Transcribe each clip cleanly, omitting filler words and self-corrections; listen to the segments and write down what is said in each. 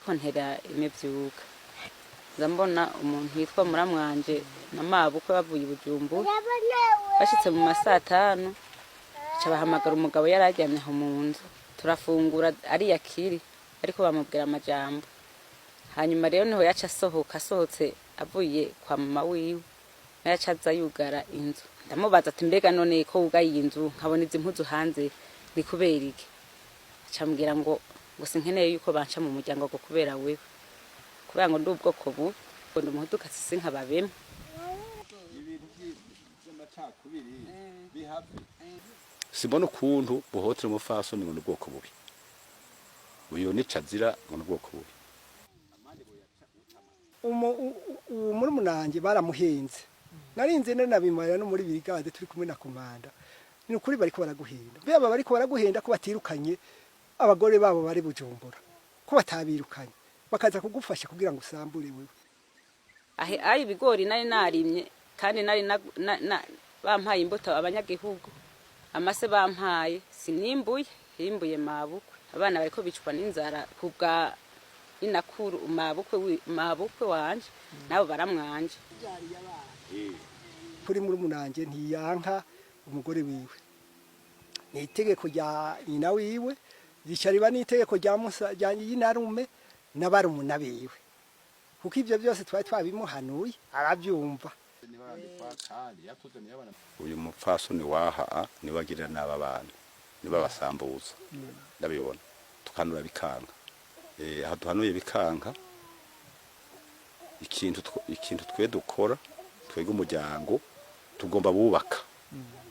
Ko ntera imivyuka, nza mbona umuntu yitwa muramwanje na mabukwe bavuye i Bujumbura. Bashitse mu masatanu, ca bahamagara umugabo yari aryamye aho mu nzu. Turafungura ariyakiri, ariko bamubwira amajambo. Hanyuma rero niho yaca asohoka, asohotse avuye kwa mama wiwe, nawe yaca aza yugara inzu. Ndamubaza ati: "Mbega none ko wugaye iyi nzu, nkabona izi mpuzu hanze, ni kubera iki?" Acambwira ngo sinkeneye yuko banca mu muryango, ngo kubera wewe, kubera ngo ndi ubwoko bubi, ngo ndi umuhutukazi sinkababemwe. Ibintu by'amacakubiri bihave. Simbona ukuntu buhotera umupfasoni ngo ni ubwoko bubi, uyo nica azira ngo ni ubwoko bubi. Uwo murumunanje baramuhenze, narinze nanabimarira no muri brigade turi kumwe na komanda. Ni ukuri bariko baraguhenda. Beba bariko baraguhenda ko batirukanye abagore babo bari Bujumbura, ko batabirukanye bakaza kugufasha kugira ngo usambure wewe. Ahe ayi ibigori nari narimye, kandi nari bampaye imbuto abanyagihugu, amase bampaye, sinimbuye, himbuye mabukwe. Abana bariko bicwa n'inzara kubwa inakuru mabukwe, mabukwe wanje nabo baramwanje. Kuri murumunanje ntiyanka umugore wiwe, ni itegeko rya nyina wiwe, rica riba n'itegeko rya musa rya nyinarume n'abarumuna biwe, kuko ibyo byose twari twabimuhanuye arabyumva. Uyu mupfasoni waha niwe agirira n'aba bana, niwe abasambuza, ndabibona. Tukanura bikanka. Aho duhanuye bikanka, ikintu twe dukora, twebwe umuryango tugomba bubaka.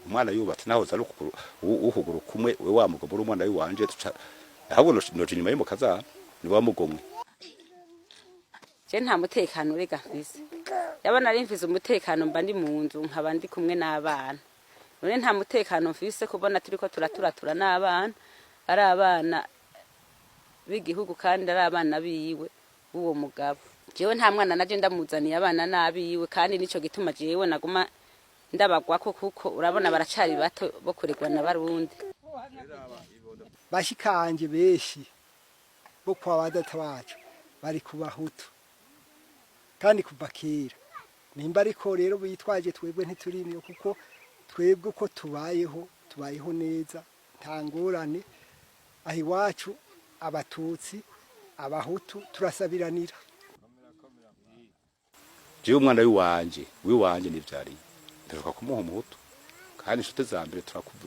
Umwana yubatse naho zari ukuguru kumwe, we wamugomba uri umwana w'iwanje, tuca ahubwo noja inyuma y'umukazana ni wamugomwe. Je nta mutekano rega mfise. Yaba nari mfise umutekano, mba ndi mu nzu, nkaba ndi kumwe n'abana. None nta mutekano mfise, kubona turiko turaturatura n'abana, ari abana b'igihugu kandi ari abana biwe b'uwo mugabo. Jewe nta mwana naje ndamuzaniye abana n'abiwe, kandi nico gituma jewe naguma ndabagwako, kuko urabona baracari bato bo kuregwa na barundi. Bashikanje benshi bo kwa badata bacu bari ku Bahutu kandi kuva kera. Nimba ariko rero bitwaje, twebwe ntiturimyo, kuko twebwe uko tubayeho, tubayeho neza, nta ngorane. Aho iwacu Abatutsi, Abahutu turasabiranira. Jewe umwana w'iwanje nivyariye, ndaruka kumuha Umuhutu, kandi inshuti za mbere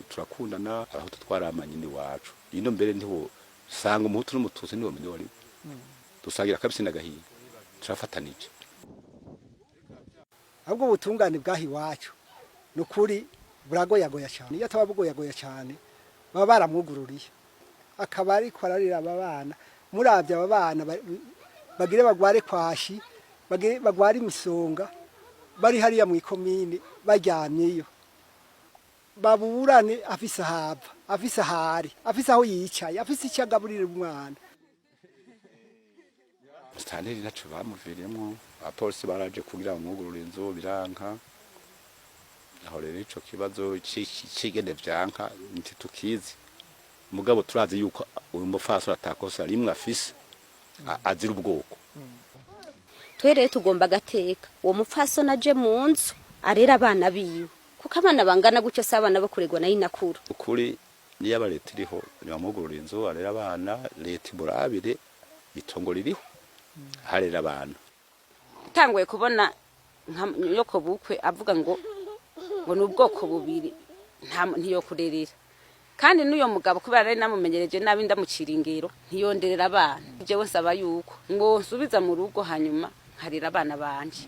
turakundana. Abahutu twaramanye n'iwacu ino mbere, ntiwo sanga Umuhutu n'Umututsi ntiwomenya uwo ari we. Dusangira akabisi n'agahiye, turafatanije. Ahubwo ubutungane bw'aho iwacu ni ukuri buragoyagoya cyane. Iyo ataba bugoyagoya cyane, baba baramwugururiye akaba ariko ararira aba bana. Murabye aba bana bagire bagware kwashi, bagire bagware imisonga, bari hariya mu ikomine baryamyeyo, baburane afise ahava, afise ahari, afise aho yicaye, afise icyo agaburira umwana. Musitanteri ntaco bamuviriyemwo. Abapolisi baraje kugira ngo mwugurure inzu, biranka. Aho rero ico kibazo c'igene vyanka ntitukizi, mugabo turazi yuko uyu mupfasoni atakosa rimwe afise, azira ubwoko. Twe rero tugomba agateka uwo mupfasoni aje mu nzu arera abana biwe, kuko abana bangana gutyo si abana bo kuregwa na inakuru. Ukuri niyo leta iriho, ntibamugurura inzu arera abana. Leta imurabire itongo ririho harera abana. Utanguye kubona nka nyoko bukwe avuga ngo ni ubwoko bubiri, nta ntiyokurerera. Kandi n'uyo mugabo, kubera nari namumenyereje nabi, ndamucira ingero, ntiyonderera abana. Jewe nsaba yuko ngo nsubiza mu rugo, hanyuma nkarera abana banje.